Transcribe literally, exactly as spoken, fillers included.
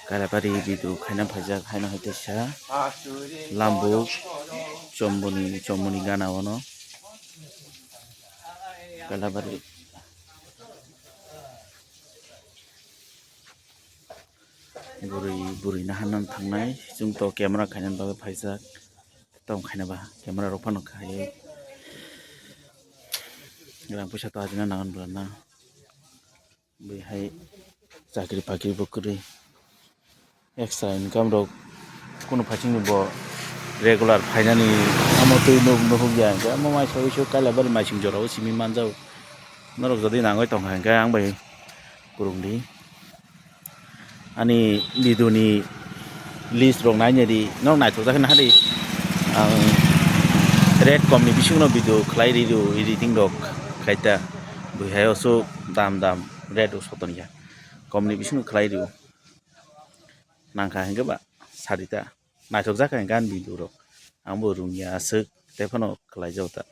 Kailabari video khaina phaijak haino hai teisa Lambuk Chomboni, Chomboni gana ono Kailabari. Bwrwi, bwrwi naharnani thangnai, chwng to camera khainani bagwi phaijak, tong khaina ba camera rok phano khai, rang puisa to ajina nangan bwlana, bwihai chakri pakri bo kwrwi, extra income rok kunu phaisingni bo regular phainani, amo twi nuk nuhuk ya, hwnkhe amo mai soi soi Kailabari maising jorao simi manjak, norok jodi nangwi tongkha hwnkhe ang bai kwrwng di. Ani video ni list rok nainai di, nok naithok jak naha di. Ang rate kom ni bisingo no video khlai ri rio, editing rok khlai ta. Bwihai o su dam dam rate o soton ya. Kom ni bisingo khlai rio. Nangkha hwnkhe ba sari ta. Naithok jak kha hwnkhe ani video rok. Ang bo rung ya aswk tei phano khlai jak ta.